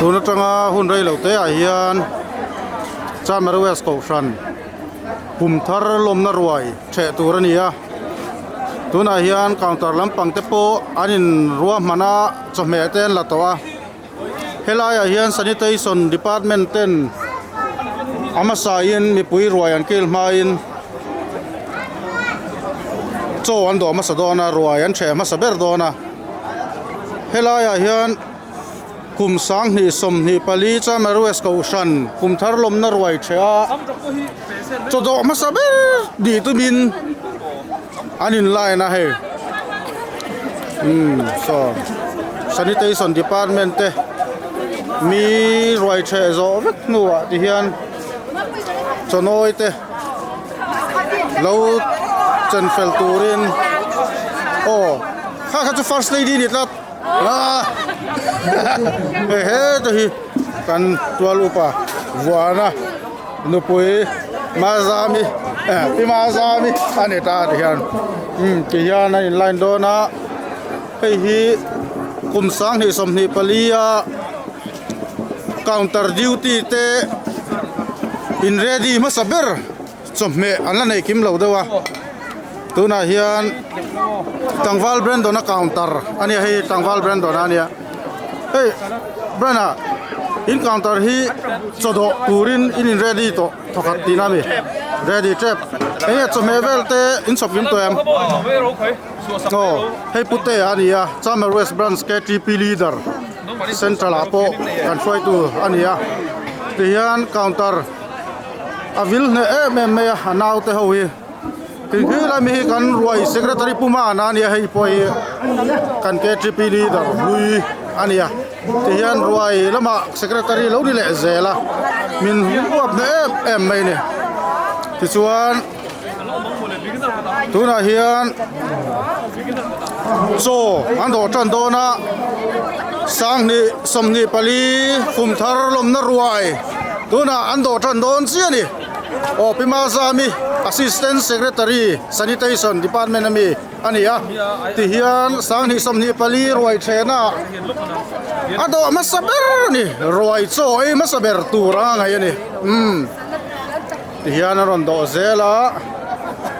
Tun atanga hun rei lo te ah hian Chamara West Kohhran kum thar lawmna ruai theh tur a ni a tunah hian counter lampang te pawh an in ruahman a chawhmeh te an la tawh a helai ah hian sanitation department ten a hmasa in mipui ruai an kil hmain chaw an dawh hmasa dawn a ruai an theh hmasa ber dawn a helai ah hian. Kum 2024 Chamar West Kohhran kum thar lawmna ruai ṭheh a, chawdawh hmasa ber dih tumin an in line a hei. Umm saw sanitation department te mi ruai ṭheh zawh vek hnuah ti hian chawnawi te lo chen fel turin aw kha kha chu first lady ni tlat. Hei heta hi kan tual upa vuana nupui Mazami pi Mazami a ni ta ti hian umm ti hian a in line dawn a hei hi kum 2024 a counter duty te in ready hmasa ber. Chawhmeh an la nei kim lo deuh a, tunah hian tlangval Brandon a counter a nia hei tlangval Brandon a nia hei Brand ah in counter hi chawdawh turin in in ready tawh thawkhat tihna a mi ready tep eng nge chawhmeh vel te in chhawp kim tawh em aw hei pute a ni a Chamar West Branch ktp leader central ah pawh kan hruaitu a ni a tihian counter. A vil hneh em em mai a a naute ho hi tin khi lai mi hi kan ruai secretary pu mana a nia hei pawh hi kan ktp leader hlui a nia tihian ruai lamah secretary lo ni leh zel a min uap hneh em em mai a ni tichuan tunah hian chaw an dawh tan dawn a 2024 kum thar lawmna ruai tunah an dawh tan dawn chiah a ni aw Pi Mazami assistant secretary sanitation department ami a ni a tihian 2024 ruai thehna a dawh hmasa ber a ni ruai chaw ei hmasa ber tur anga ngaih a ni umm. Tihian a rawn dawh zel a,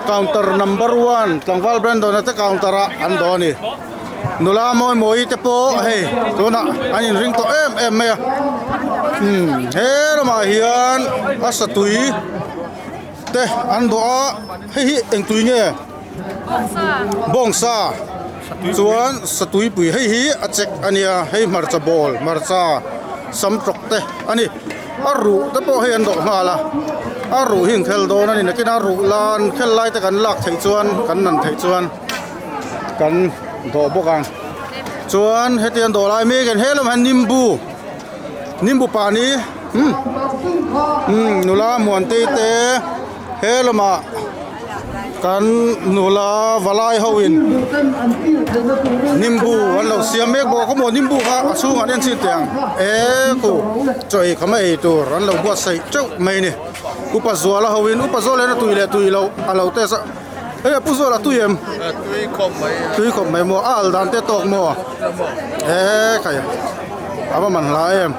counter number one tlangval Brandon a te counter ah an dawh a ni. Nula mawi mawi te pawh hei tunah an inring tawh em em mai a, umm he lamah hian a satui te an dawh a, hei hi eng tui nge? Bawngsa chuan satui pui hei hi a chek a nia hei hmarcha ball hmarcha samtawk te a ni. A ruh te pawh hei an dawh nghal a, a ruh hi an khel dawn a ni nakin a ruh lan khel lai te kan lak theih chuan kan nan theih chuan kan dawh bawk ang chuan heti an dawh lai mek hian he lamah hian nimbu nimbu pani umm umm nula muantei te he lamah. Kan nula valai ho in nimbu an lo siam mek bawk a maw nimbu kha a chhungah an en chhin teh ang e khu chaw ei kham a ei tur an lo buatsaih teuh mai a ni upa zuala ho in upa zuala hian a tui leh tui loh a lo test a hei a pu zuala tui em tui khawp mai maw a al dan te tawk maw e khai a va man hla em.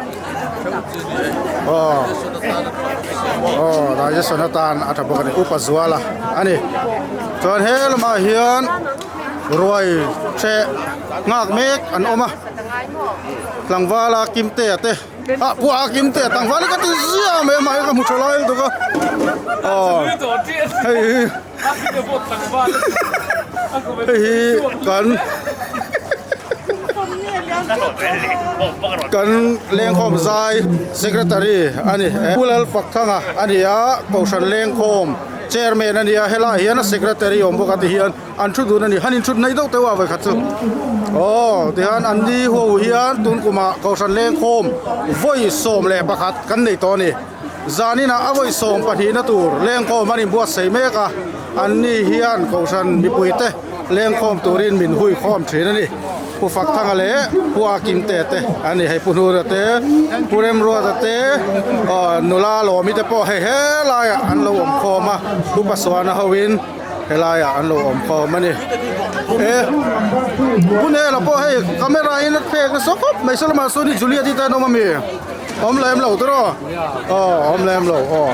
Aw aw digestion atan a tha bawk a ni upa zuala a ni chuan he lamah hian ruai hreh nghak mek an awm a tlangvala kimtea te ah pua kimtea tlangval hi ka ti ziah mai a mahse ka hmu tha lai lutuk a aw hei hi hei hi kan. Kan lengkhawm zai secretary a ni Pu Lalfakthanga a ni a Kohhran lengkhawm chairman a ni a helaiah hian a secretary awm bawk a ti hian an thu dun a ni han inthut hnaih deuh teuh a vawikhat chu aw tihian an ni ho hian tun kumah Kohhran lengkhawm vawi 11 kan nei tawh a ni zaninah a vawi 12 na tur lengkhawm an inbuatsaih mek a an ni hian Kohhran mipuite Lengkhawm turin min hui khawm thin a ni. Pu Fakthanga leh Pu Akimte te a ni. Hei Pu Hnura te, Pu Remruata te, aw nula Lawmi te pawh hei helaiah an lo awm khawm a. Pu Pasuana hoin Helaiah an lo awm khawm a ni. E Pu Nela pawh hei camera in a phek nasa khawp mai saw lamah sawn Juliet i te an awm ami? Awm lem lo tiraw? Aw awm lem lo aw.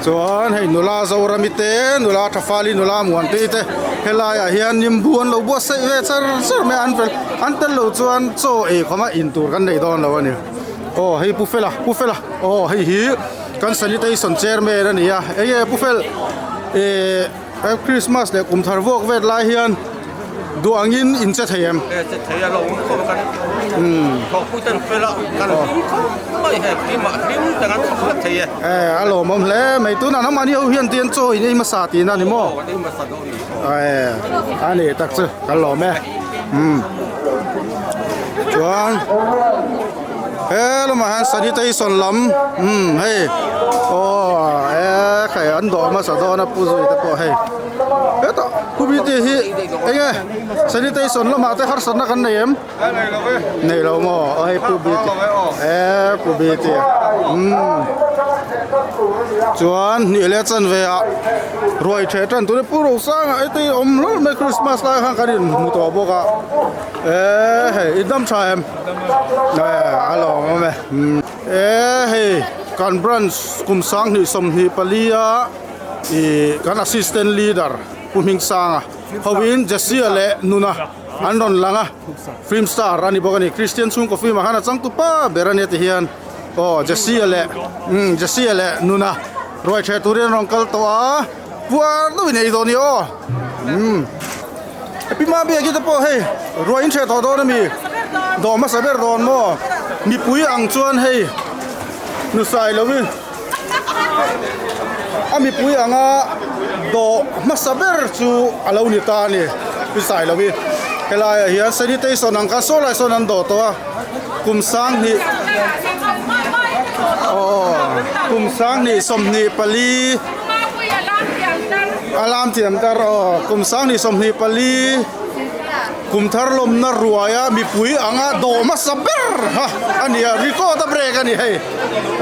Chuan hei nula Zorami te nula Thafali nula Muanpui te helaiah hian nimbu an lo buatsaih ve char char mai a an fel an tel lo chuan chaw ei khawma in tur kan nei dawn lo a ni. Aw hei Pu Fela Pu Fela aw hei hi kan sanitation chairman a ni a enge Pu Fel eh Christmas leh kum thar vuak vet lai hian duh angin in che thei em? E che thei a lo awm khawp kan thawhpui ten fel a kan hlim khawp mai he hlimah hlim tak an thawk vek thei e. E a lawmawm hle mai tunah nangmahni ho hian tian chaw in ei hmasa tihna a ni maw? Aw kan ei hmasa dawn a ni. E a ni tak chu kan lawm e umm chuan he lamah hian sanitation lam umm hei aw e khai an dawh hmasa dawn a pu zui te pawh hei. Hetah committee hi enge sanitation lamah te harsatna kan nei em? Nei lo maw aw hei pu BT e pu BT umm chuan hnih leh chanve ah ruai theh tan tur hi pu Rosanga heti awm hlawlh mai Christmas lai khan kan inhmu tawh bawk a e hei i dam tha em e a lawm awm e e hei kan branch kum 20 24 a. Ih kan assistant leader Pu Hmingsanga hoin Jessia leh Nuna an rawn lang a, film star a ni bawk a ni, Christian chhungkaw film ah khan a changtu pa ber a nia ti hian aw Jessia leh umm Jessia leh Nuna ruai theh turin an rawn kal tawh a, puar deuhin ei dawn i aw umm Pi Mami te pawh hei ruai in theh tawh dawn a mi dawh hmasa ber dawn maw mipui ang chuan hei nusai lo i. A mipui anga dawh hmasa ber chu a lo ni ta a ni pi Sailovi helaiah hian sanitation ang khan saw lai sawn an dawh tawh a kum sanghnih aw kum sanghnih 24 a lam thiam tar aw kum 2024. Kum thar lawmna ruaia mipui anga dawh hmasa ber kha a ni a, record a break a ni hei.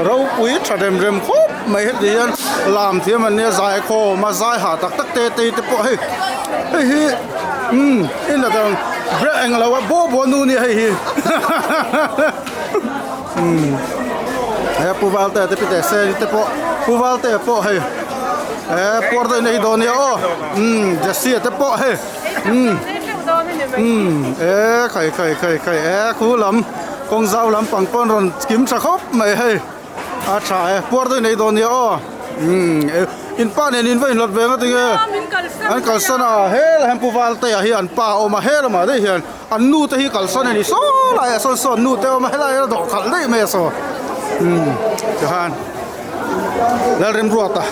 Ropui tha rem rem khawp mai heti hian lam thiam an nia zai khawm a zai ha tak tak te tei te pawh hei hei hi umm in la dang bre eng lo a bo bo nu nia hei hi umm he pu Valte te pite se te pawh pu Valte pawh hei he puar daih na hi dawn nia aw umm Jessie te pawh hei. Umm umm e khai khai khai khai e khu lam kawng zau lam pang pawn rawn kim tha khawp mai hei a tha e puar deuh nei dawn nia aw umm e in pa nen in va inhlawt ve nga tinge an kalsan a hel hem pu Valte ah hi an pa a awm a he lamah daih hian an nu te hi kalsan a ni saw lai ah sawn sawn nu te a awm a helai a dawh khalh daih mai a saw umm tikhan Lalremruata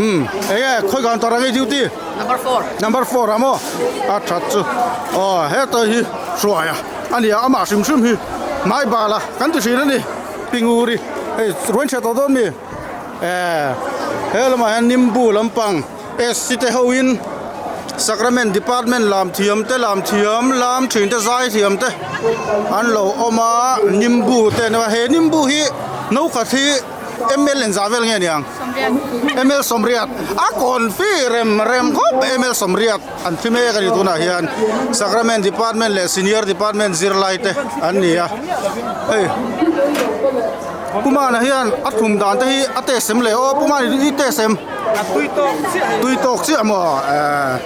umm enge khawi kan tar ange duty. Number 4. Number 4 a maw? A that chu. Aw heta hi hruai a a nia amah hrim hrim hi hmai bal a kan ti thin a ni Pinguri hei ruain chhe tawh dawn mi eh he lamah hian nimbu lampang SC te ho in Sacrament department lam thiam te lam thiam lam thin te zai thiam te an lo awm a nimbu te an awm a he nimbu hi no khat hi ml engzah vel nge niang ml 80 a kawnfi rem rem khawp ml 80 an thi mek a ni tunah hian sacrament department leh senior department zirlai te an ni a hei pumana hian a thum dan te hi a test em le aw pumana hi test em tui tawk chiah maw eh.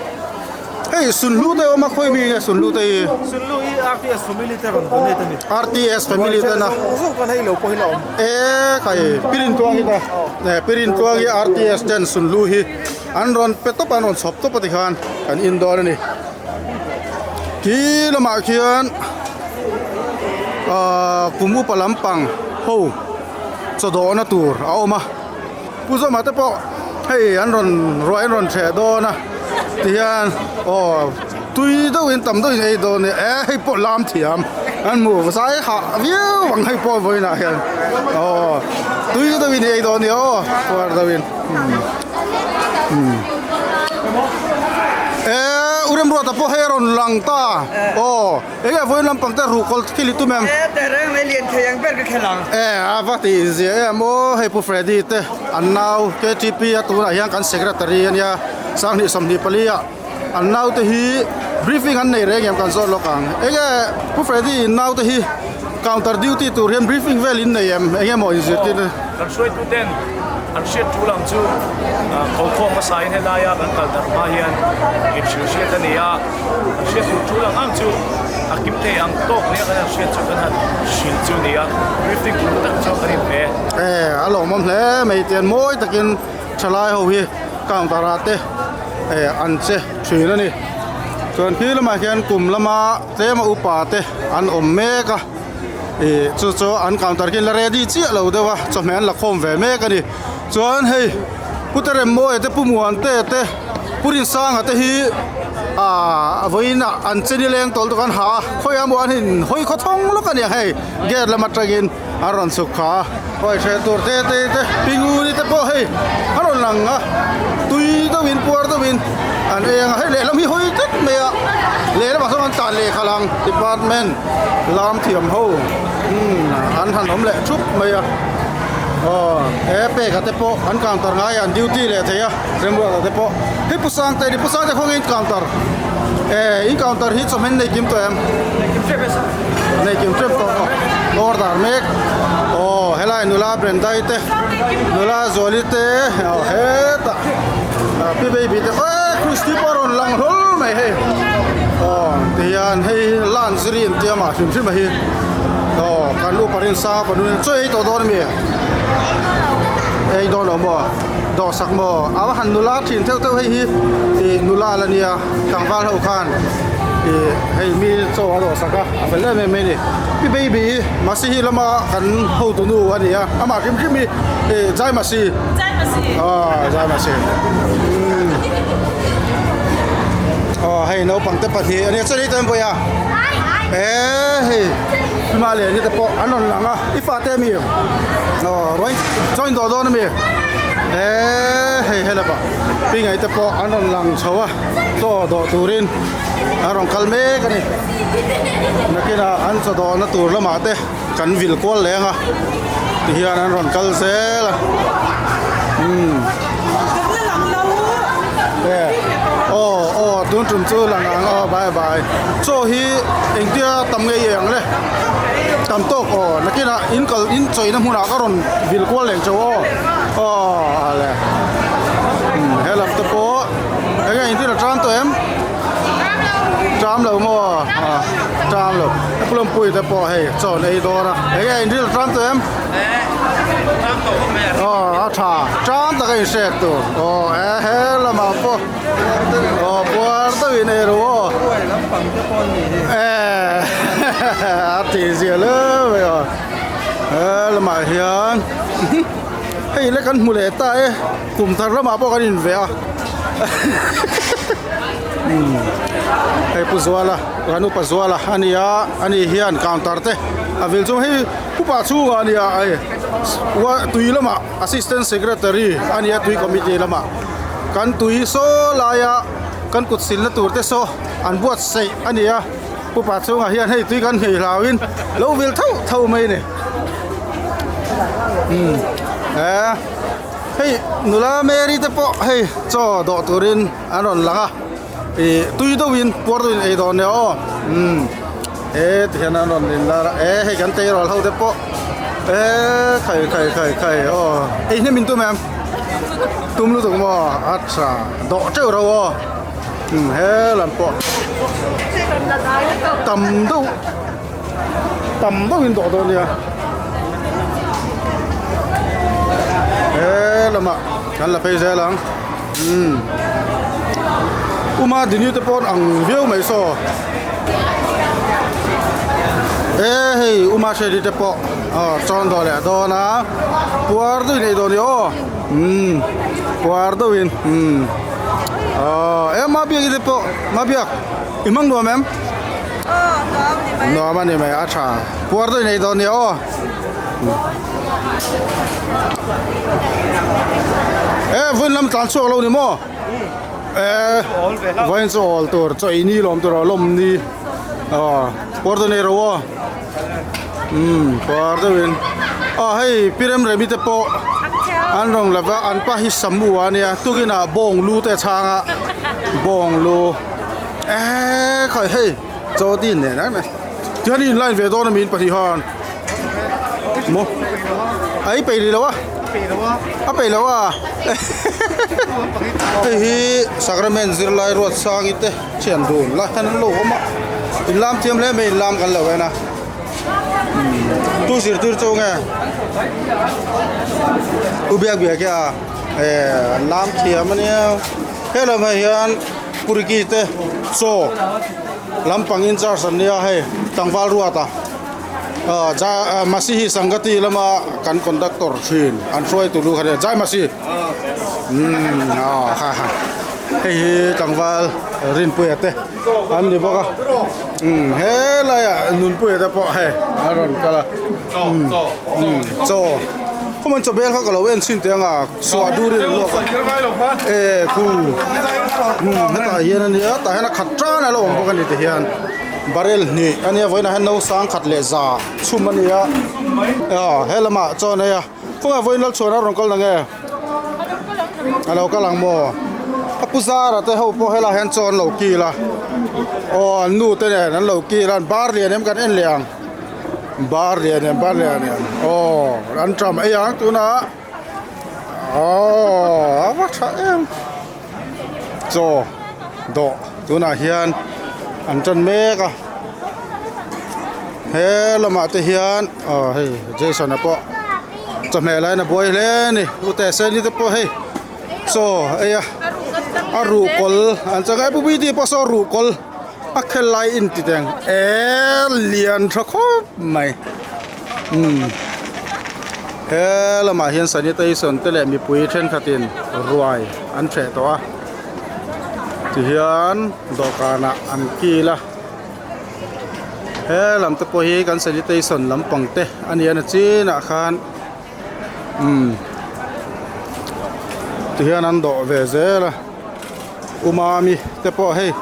Hei Sunhlu te awm a khawi mi nge Sunhlu te hi? Sunhlu hi RTS family te rawn donate a ni. RTS family te na. Zawk kan hei lo pawh hi la awm. E khai Pirin Tluang hi ta. E Pirin Tluang hi RTS ten Sunhlu hi an rawn pe tawp a an rawn chhawp tawp a tikhan kan in dawn a ni. Khi lamah khian ah kum upa lampang ho chawdawhna tur a awm a. Pu Zawma te pawh hei an rawn ruah an rawn hreh dawn a tihian aw tui deuhin tam deuhin ei dawn a ni e hei pawh lam thiam an hmu zai hah viau ang hei pawh vawiinah hian aw tui deuhin ei dawn a ni aw puar deuhin umm e u Remruata pawh hei a rawn lang ta aw. Enge vawiin lampang te ruhkawl thil i tum em? E tehreng mai lian thei ang ber ka khelh ang. E a va tih zia em aw hei Pu Freddy te an nau KTP a tunah hian kan secretary a nia. 2024 ah an naute hi briefing an nei reng em kan zawt lawk ang. Enge Pu Freddy in naute hi counter duty tur hian briefing vel in nei em enge maw in zirtir na? Kan hruaitu ten an hriat tul ang chu kho khawm hmasa in helaia kan kal darh hma hian inhrilh hriat a ni a, an hriat tur tul ang ang chu a kim thei ang tawk nia kan han hriat chu kan han hrilh chu a ni a, briefing tur tak chuan kan inpe. E, a lawmawm hle mai tian mawi takin thalai ho hi counter ah te an che thin a ni. Chuan khi lamah hian kum lama tlema upa te an awm mek a, ih chu chu an counter khi la ready chiah lo deuh a, chawhmeh an la khawm ve mek a ni. Chuan hei Pu Teremmawi te Pu Muante te Pu Rinsanga te hi aaa vawiin ah an cheni leng tawl te khan ha a, khawiah maw an in hawi khaw thawng lawk a nia hei gate lam atangin an rawn chhuk kha a, hawi hreh tur te te te pinguri te pawh hei a rawn lang a, tui deuhin puar deuhin an ei ang a, hei lehlam hi hawi tlat mai a, lehlamah sawn an tlan lehkha lang department lam thiam ho umm an han awm leh thup mai a. Aw he peka te pawh an counter ngai a an duty leh thei a remruata te pawh hei pu sangte ni pu sangte khawnge in counter eh in counter hi chawhmeh nei kim tawh em nei kim tep tawh aw order mek aw helai nula brendai te nula zuali te aw hetah pi baby te eh christy pawh a rawn lang hlawl mai hei aw tihian hei lan ziri an tia mah hrim hrim a hi. Aw kan upa rinsa fanu in chaw ei tawh dawn ami ei dawn lo maw dawhsak maw a va han nula thin theuh theuh hei hi ih nula la nia tlangval ho khan ih hei mi chaw a dawhsak a a fel em em mai a ni pi baby masi hi lama kan hotu nu a ni a amah hrim hrim hi ih jai masi aw jai masi umm aw hei naupang te pahnih a nia chaw ei tawh em pawh a. Eee hei hma leh ni te pawh an rawn lang a i fate ami aw ruai join dawh dawn ami eee hei helapa pingai te pawh an rawn lang chho a chaw dawh turin an rawn kal mek ani nakinah an chaw dawhna tur lamah te kan vil kual leh ang a tihian an rawn kal zel a umm e aw aw tun tum chu lang ang aw bye bye chaw hi engtia tam ngei ang le tam tawk aw nakinah in kal in chawina hmunah ka rawn vil kual leh chauh aw aw a le umm he lam te pawh enge in thil a tan tawh em. Ṭam lo maw? Ṭam lo. Pu Lawmpui te pawh hei chaw an ei dawn a. Enge in ril ṭam tawh em? Aw a ṭha. Ṭam taka in hrek tur. Aw e he lamah pawh aw puar deuhin ei ru aw. E a tih zia le mai aw. He lamah hian hei le kan hmu leh ta e. Kum thar lamah pawh kan inve a. Hei Pu Zuala kan upa Zuala a ni a ani hian counter te a vil chung hei upa chhungah a ni a hei tui lamah assistant secretary a ni a tui committee lamah kan tui saw laia kan kut silna tur te saw an buatsaih a ni a upa chhungah hian hei tui kan nghei hlauhin lo vil thauh thauh mai a ni umm eh. Hei nula Mary te pawh hei chaw dawh turin an rawn lang a ih tui deuhin puar deuhin ei dawn nia aw umm he ti hian an rawn in lar a e hei kan tleirawl ho te pawh e khai khai khai khai aw ei hnem in tum em tum lutuk maw a tha dawh teuh reuh aw umm he lam pawh tam deuh. Tam deuhin dawh dawn nia he lamah kan la phei zel ang umm uma dini te pawh an ang viau mai saw e hei uma hredi te pawh aw chawn dawh leh dawn a puar deuhin ei dawn nia aw umm puar deuhin umm aw e mabiaki te pawh mabiak i hmang nuam em. Nuam a ni mai a tha puar deuh nei dawn nia aw e vawiin lam tlan chhuak lo ni maw e vawiin chu awl tur chaw ei ni lawm tur aw lawm ni aw puar deuh nei ro aw umm puar deuhin aw hei pi rem remi te pawh. An rawn la va an pa hi samu a nia tukinah bawng lu te a chhang a bawng lu eee khawi hei chaw din nen ang mai tihian in line ve dawn a mi in pahnih han maw a i peih rih lo a a peih lo a hei hi sacrament zirlai ruat sangi te thian dun lai hian an lo awm a in lam thiam hle mai in lam kan lo en a. Tu zirtir chu nge u biak biak a eh an lam thiam ania helam ah hian puriki te chaw lampang in charge an nia hei tlangval ruat a ah ja masihi sangati lama kan conductor thin an hruai tur lu kha nia jai masi umm ah ha ha hei hi tlangval rinpuia te an ni bawk a umm helaiah nunpuia te pawh hei a rawn kal a umm umm chaw khawman chaw bel kha ka lo en chhin teh ang a suah dur in an lawk a e khu umm hetah hian a nia tah hian a khat tan a lo awm bawk a ni ti hian barrel hnih a nia vawiinah hian no sang khat leh za chhum a ni a aw he lamah chuan hei a khawngaih vawiin lalchhuan a rawn kal na nge. A lo kal ang maw? A pu zara te ho pawh helaiah hian chaw an lo kil a, aw an nu te nen an lo kil a, an bar lian em kan en leh ang, bar lian em bar lian em aw an ṭam ei ang tunah aw a va ṭha em chaw dawh tunah hian an ṭan mek a, he lamah te hian aw hei Jason-a pawh. Chawhmeh laiin a buai hle a ni ute seni te pawh hei chaw ei a a ruhkawl an chang a pu bd pawh saw ruhkawl a khel lai in ti teng eee lian tha khawp mai umm he lamah hian sanitation te leh mipui thenkhatin ruai an hreh tawh a tihian dawhkanah an kil a. He lam te pawh hi kan sanitation lampang te a ni a na chinah khan umm ti hian an dawh ve zel a umami te pawh hei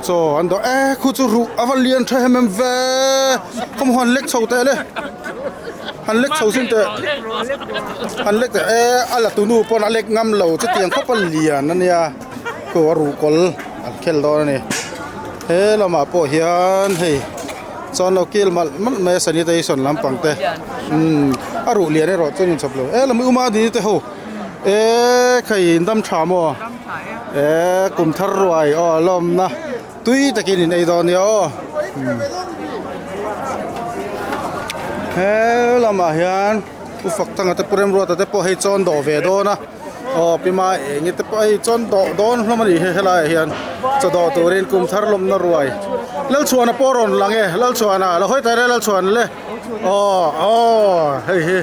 chaw an dawh e khu chu ruh a va lian tha em em ve khawm han lek chho teh le han lek chho sin teh han lek teh e a la tunu pawn a lek ngam lo chutiang khawp a lian a nia khu a ruh kawl an khel dawn a ni. He lamah pawh hian hei chuan lo kil malh malh mai a sanitation lampang te umm a ruh lian erawh chuan in chawp lo e lam uma dini te ho e khai in dam tha maw e kum thar ruai aw lawmna tui takin in ei dawn nia aw he lamah hian u fak tanga te pu remruata te pawh hei chawn dawh ve dawn a. Aw pi ma eng te pawh hei chuan dawh dawn hlawm a nih hi helaiah hian chaw dawh turin kum thar lawmna ruai Lalchhuana pawh rawn lang e Lalchhuana lo hawi taih le Lalchhuana le aw aw hei hi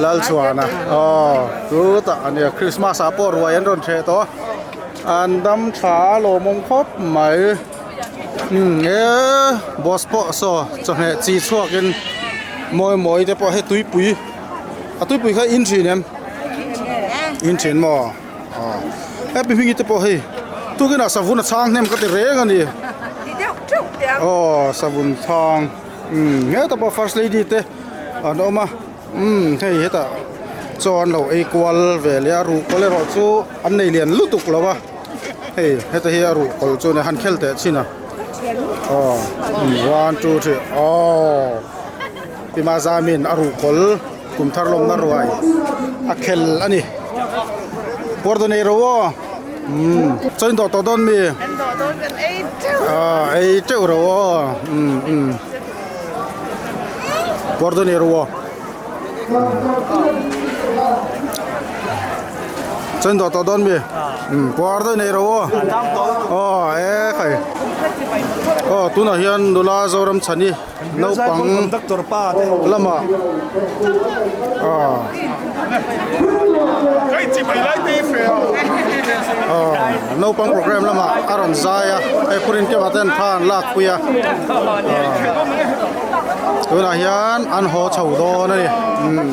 Lalchhuana aw chutah a nia Christmas ah pawh ruai an rawn hreh tawh a an dam tha a lawmawm khawp mai umm he boss pawh saw chawhmeh chi chhuakin mawi mawi te pawh hei tuipui a tuipui kha in thin em. In then maw aw happy hming te pawh hei tukin ah savun a chhang hnem ka ti reng a ni aw savun chhang umm hetah pawh first lady te an awm a umm hei hetah chaw an lo ei kual ve leh a ruhkawl erawh chu an nei lian lutuk lo a hei heta hi a ruhkawl chu han khel teh chin a aw one two three aw pi mazamin a ruhkawl. Kum thar lawmna ruai a khel a ni. Puar dawn ei ro aw. Umm chaw in dawh tawh dawn mi? Kan dawh dawn kan ei teuh. Ah ei teuh ro aw. Umm umm. Puar dawn ei ro aw. Chaw in dawh tawh dawn mi? Umm puar dawn ei ro aw. Aw e khai. Aw tunah hian nula Zoramchhani. Naupang lamah aw naupang program lamah a rawn zai a hei phurin kema ten thla an lak pui a tunah hian an haw chho dawn a ni umm.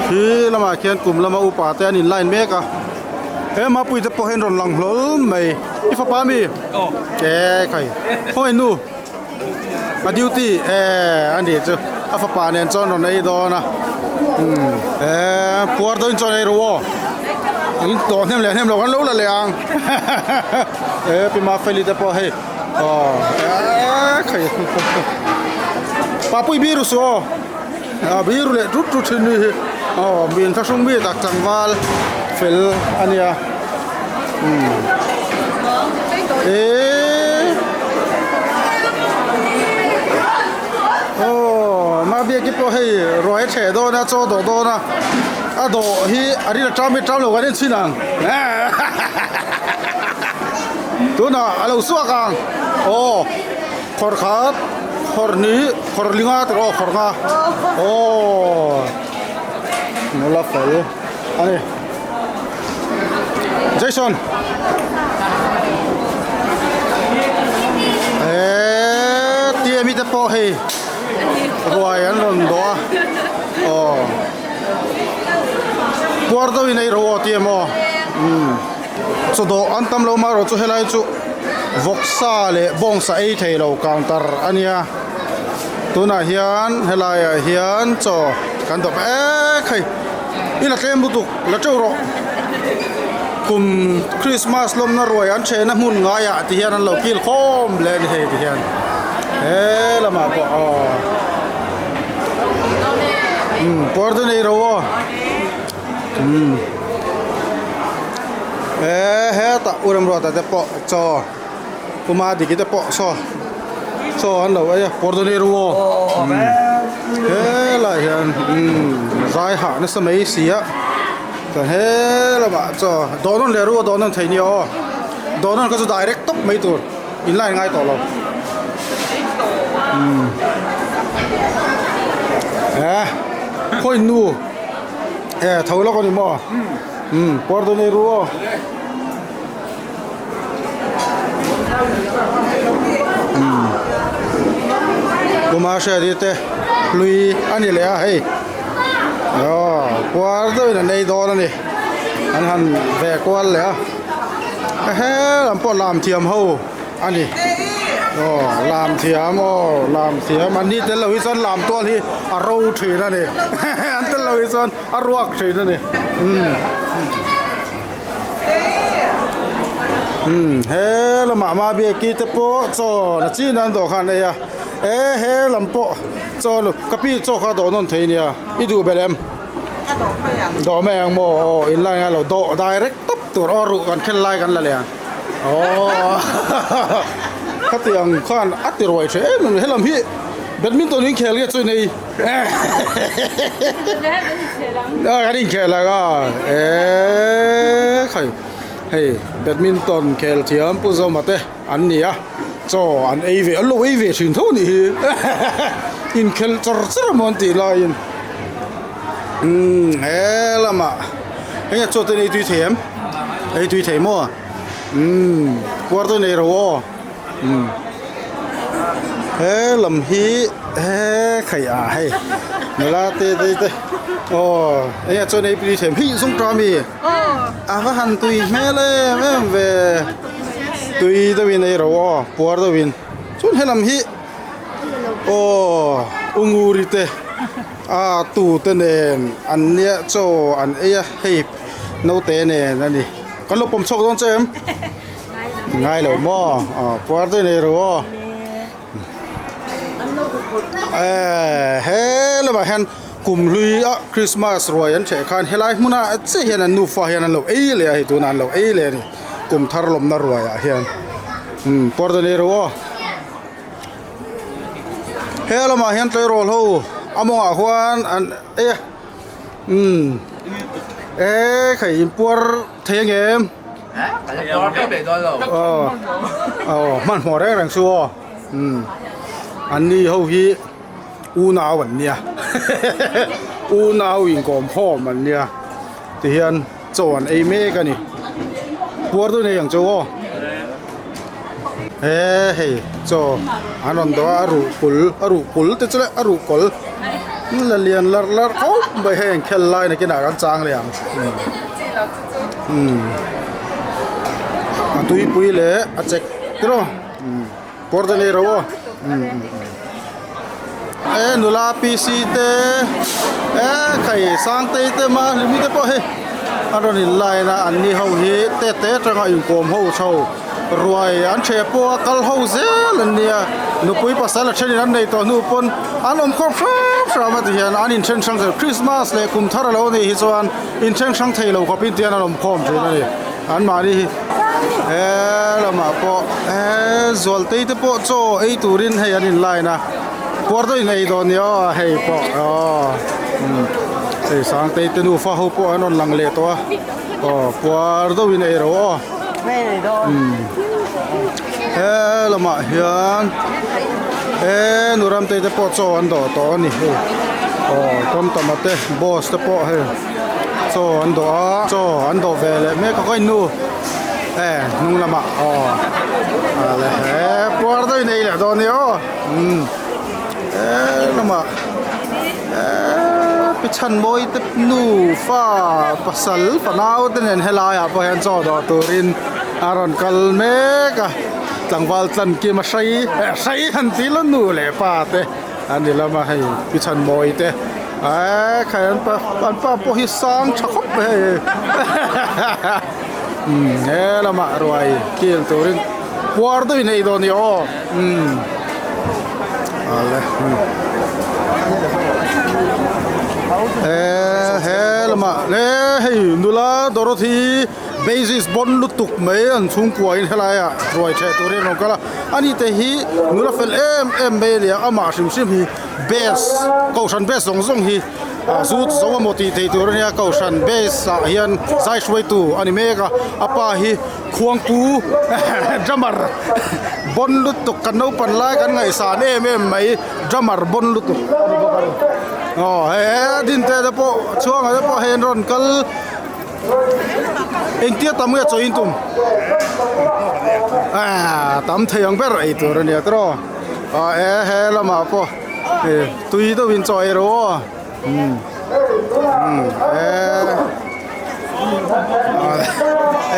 Khi lamah khian kum lama upa te an in line mek a. He mapui te pawh hian rawn lang hlawl mai i fapa mi ke khai khawngaih nu. A duty eh a nih chu a fapa nen chuan rawn ei dawn a umm eh puar deuhin chuan ei ru aw in tawh hnem leh hnem lo kan lo la leh ang eh pi Mafeli te pawh hei aw eh khai papui biru suh aw a biru leh tut tut thin ni hi aw mi inthlahrung mi tak tlangval fel a nia umm eee aw Mabiaki pawh hei ruai a ṭheh dawn a chaw dawh dawn a a dawh hi a rin a ṭam hi ṭam lo kan enchhin ang tunah a lo suak ang aw. Khawr khat, khawr hnih, khawr linga tih aw khawr nga aw nula fel a ni. Jason eee tia mite pawh hei ruai an rawn dawh a aw puar deuhin a ei ro aw tia maw umm. Chaw dawh an tam lo marawh chu helai chu vawksa leh bawngsa ei thei lo counter a nia tunah hian helaiah hian chaw kan dawp ek hei i la tlem lutuk la teuh rawh kum Christmas lawmna ruai an thehna hmun ngaiah ti hian an lo kil khawm hle a ni hei ti hian he lamah pawh aw umm puar te nei ro aw. Umm eh hetah u Remruata te pawh chaw Puma Diki te pawh saw chaw an lo ei a Pordoneru aw umm helaiah hian umm zai hah nasa mai si a chuan he lamah chaw dawh nawn leh ru a dawh nawn thei nia aw dawh nawn kha chu direct tawp mai tur in line ngai tawh lo umm eh khawi nu. E tho lawk a ni maw umm puar dawn ei ru aw umm kuma hriati te hlui a ni leh a hei aw puar deuhin an ei dawn a ni an han ve kual leh a he lam pawh lam thiam ho. A ni. Aw, lam thiam, aw, lam thiam. An ni tel lo hi chuan lam tual hi a ro thin a ni. An tel lo hi chuan a ruak thin a ni. Umm. Umm, he lamah Mabiaki te pawh chaw na chin an dawh khan ei a. E he lam pawh chaw lu, ka pi chaw kha dawh nawn thei nia. I duh belh em? Dawh mai ang maw? Aw, in lai ngai lo. Dawh direct tawp tur. Aw, ruh kan khen lai kan la leh ang. Aww khatiang khan a ti ruai tha em em helam hi badminton in khel nge chu nei a kan inkhel ang a eee khai hei badminton khel thiam pu Zawma te an ni a chaw an ei ve an lo ei ve thin tho anih hi inkhelh char char emaw an tih laiin umm he lamah enge chaw te an ei tui thei em. Ei tui thei maw? Umm puar te nei ro aw umm he lam hi he khaih ah hei nula te te te aw enge chuan ei tui thei hei zawng ta ami a va han tui hmel em em ve tui deuh in ei ro aw puar deuh in chuan he lam hi aw unguri te a tu te nen an nia chaw an ei a hei. Naute nen a ni. Kan lo pawm chhuak dawn che em? Ngai lo maw? Aw puar te nei ru aw. Eh he lamah hian kum hlui a Christmas ruai an ṭheh khan helai hmuna chiah hian an nufa hian an lo ei leh a hei tunah an lo ei leh a ni kum thar lawmna ruaiah hian umm puar te nei ru aw. He lamah hian tleirawl ho a mawngah khuan an ei a. Umm e khai in puar thei ang em? Aw aw hmanhmawh reng reng chu aw umm an ni ho hi unau an nia unau inkawm khawm an nia tihian chaw an ei mek a ni puar dawn ei ang chu aw he hei chaw an rawn dawh a a ruh kul a ruh kul te chu le a ruh kawl la lian larh larh khawp mai hei an khel lai nakinah kan chang leh ang umm a tuipui leh a chek tiraw umm pawr te nei ro aw umm. E nula PC te e khai Sangtei te Mahlimi te pawh hei an rawn in line a an ni ho hi te te atanga inkawm ho chho ruai an ṭheh pawh a kal ho zel an nia nupui pasal a ṭhenin an nei tawh hnu pawn an awm khawp hram hram a ti hian an inṭhen hrang thei Christmas leh kum thar a lo nih hi chuan inṭhen hrang thei lo khawpin tihian an awm khawm ṭhin a ni anmahni hi he lamah pawh he Zualtei te pawh chaw ei turin hei an in line a puar deuhin ei dawn nia aw hei pawh aw hei Sangtei te nufa ho pawh an rawn lang leh tawh a aw puar deuhin ei ro aw he lamah hian he nu Ramtei te pawh chaw an dawh tawh a ni hei aw Tawmtama te boss te pawh hei chaw an dawh a chaw an dawh ve leh mek a kawin nu e hnung lamah aw a le he puar deuhin ei leh dawn nia aw umm he lamah eee pi chhanmawi te nu fa pasal fanau te nen helaiah pawh hian chaw dawh turin a rawn kal mek a tlangval tlan kim a hrei eh hrei han tih la nu leh pa te an ni lam a hei pi chhanmawi te eee khai an pa an pa pawh hi sang tha khawp mai hei umm he lamah ruai kil turin puar deuhin ei dawn a ni aw umm. Eee he lamah le hei nula Dorothy basis bawn lutuk mai an chhungkua in helai ah ruai theh turin a rawn kal a ani te hi nula fel em em mai a ni a amah hrim hrim hi base kohhran base zawng zawng hi ah zu zo emaw tih theih tur a nia kohhran base ah hian zai hruaitu a ni mek a a pa hi. Khuangpu drummer bawn lutuk kan naupan lai kan ngaihsan em em mai drummer bawn lutuk a ni bawk a ni aw he dinte te pawh chhuanga te pawh hei an rawn kal engtia tam nge chaw in tum ah tam thei ang ber ei tur a nia tiraw ah e he lamah pawh tui deuhin chaw ei rawh aw. Umm umm e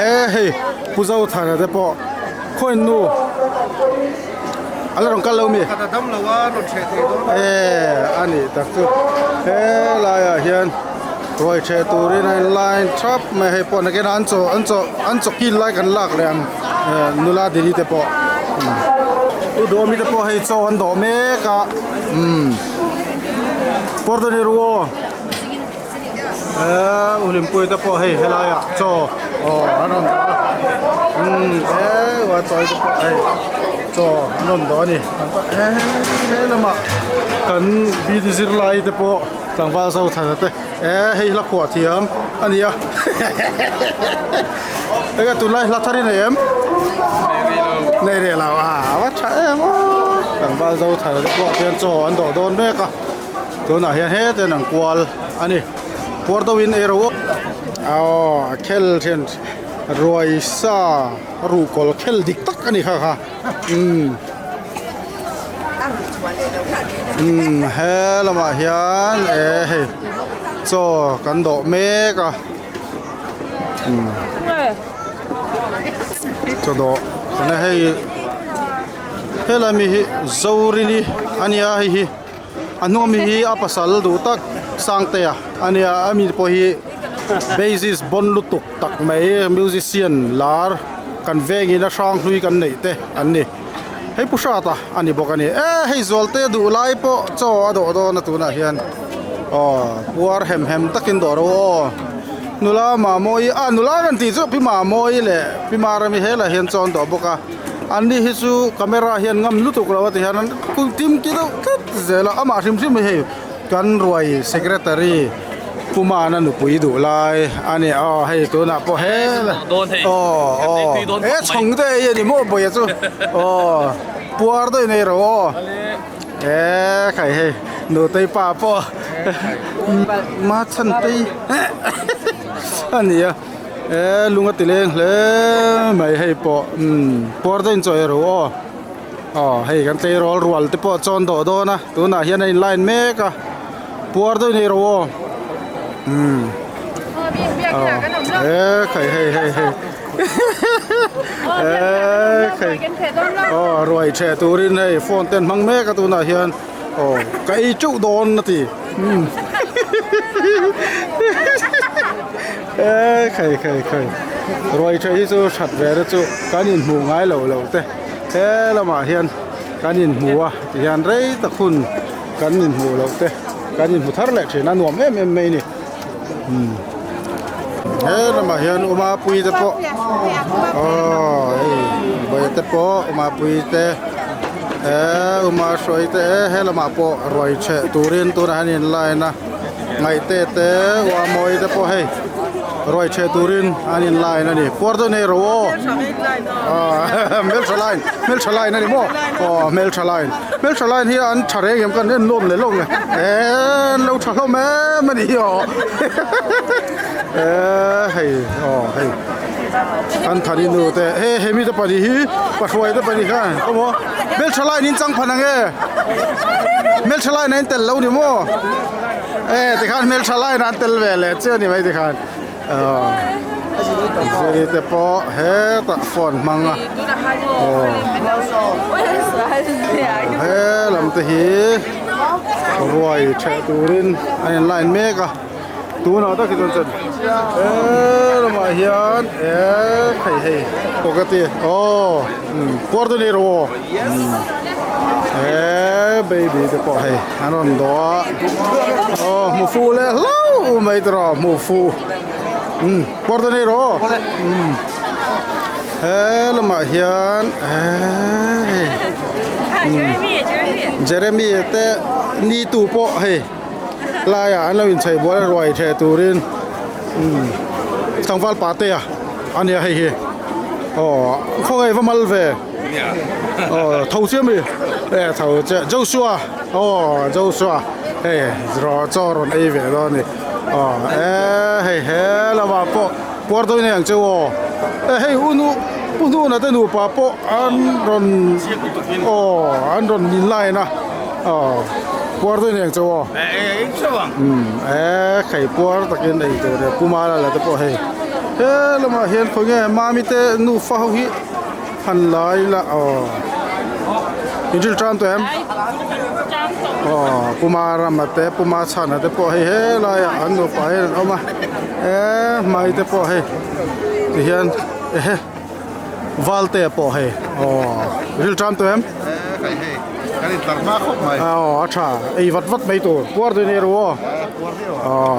e hei pu Zothana te pawh khawiin nu a la rawn kal lo mi e a nih tak chu helaiah hian ruai ṭheh turin a in line ṭhap mai a hei pawh nakinah an chaw an chaw an chaw kil lai kan lak leh ang nula dili te pawh u Duhawmi te pawh hei chaw an dawh mek a umm. Portani ruo eh uhlimpui te pawh hei helaiah chaw aw an rawn dah a umm eh uai tawi te pawh hei chaw an rawn dawh a ni eh he lamah kan bd zirlai te pawh tlangval Zothana te eh hei hla khuah thiam a ni a enge tunlai hla thar i nei em nei rih lo a va tha em aw tlangval Zothana te pawh hian chaw an dawh dawn mek a tunah hian heten an kual a ni puar deuhin ei ro aw a khel thian ruai sa ruhkawl khel dik tak a ni kha kha umm umm he lamah hian e hei chaw kan dawh mek a umm chaw dawh chuan hei helai mi hi Zorini a nia hei hi a hnung ami hi a pasal duh tak Sangtea a nia a mi pawh hi basis bawn lutuk tak mai musician lar kan vengin a hrang hlui kan neih te an ni hei pu Hrata a ni bawk a ni e hei Zualte duh lai pawh chaw a dawh dawn a tunah hian aw puar hem hem takin dawh ro aw nula Mamawii ah nula kan tih chu pi Mamawii leh pi Marami helaiah hian chaw an dawh bawk a. An ni hi chu camera hian ngam lutuk lo a ti hian an tim ki deuh tlat zel a amah hrim hrim hi hei kan ruai secretary Pumana nupui duh lai a ni aw hei tunah pawh he aw aw he chhawng te ei a ni maw bawih chu aw puar deuhin ei rawh aw e khai hei nutei pa pawh machhantei a ni a. E lung a ti leng hle mai hei pawh umm puar deuhin chaw ei ro aw aw hei kan tleirawl rual te pawh chawn dawh dawn a tunah hian a in line mek a puar deuhin ei ro aw umm aw e khai hei hei hei e khai aw ruai ṭheh turin hei phone te an hmang mek a tunah hian. Aw ka ei teuh dawn a ti. Umm e khai khai khai ruai tha hi chu that ve te chu kan inhmuh ngai lo lo te he lamah hian kan inhmu a tihian rei tak hun kan inhmuh loh te kan inhmu thar leh thin a nuam em em mai a ni umm he lamah hian uma pui te pawh aw hei vawi te pawh uma pui te eee uma hruai te he lamah pawh ruai chheh turin tunah hian in line a ngaihte te uamawi te pawh hei ruai chheh turin an in line a ni puar deuh nei ro aw aaa hmeltha line hmeltha line a ni maw aw hmeltha line hmeltha line hi an tha reng em kan en nuam leh lawk le eee an lo tha hlawm em a ni hi aw eee hei aw hei an thani nu te he he mi te pahnih hi pahruai te pahnih khan awmaw hmeltha line in chang phan ang e hmeltha line a in tel lo ni maw e tikhan hmeltha line ah an tel ve leh chiah a ni mai tikhan aw ziri te pawh hetah phone hmang a aw he lam te hi ruai theh turin a in line mek a. Tunah tak hi chuan chuan he lamah hian eee hei hei aw ka ti aw puar te ni rawh aw eee baby te pawh hei an rawn dawh a aw hmu fuh leh hlauh mai te rawh hmu fuh puar te ni rawh aw he lamah hian eee hei Jeremy te ni tu pawh hei. Laiah an lo inchei bual a ruai theh turin umm tlangval pa te a ania hei hi aw khawngaih va mal ve aw tho chiah mi e tho chiah Joshua aw Joshua hei rawh chaw rawn ei ve dawn a ni aw e hei he lamah pawh puar dawn ang che u aw e hei u nu u hnuna te nupa pawh an rawn aw an rawn in line a. Aw puar dawn eng chauh aw umm e khai puar takin ei tur leh puma la la te pawh hei he lamah hian khawi nge mami te nufa ho hi han lai la aw inthil tan tawh em aw puma rama te puma chhana te pawh hei helaiah an nupa hian an awm a e hmai te pawh hei tihian ehe. Valte pawh hei aw ril tan tawh em? Hei hei kan in tlar hma khawp mai. Aw a tha ei vat vat mai tur puar duh nei ru aw. Puar viau a. Aw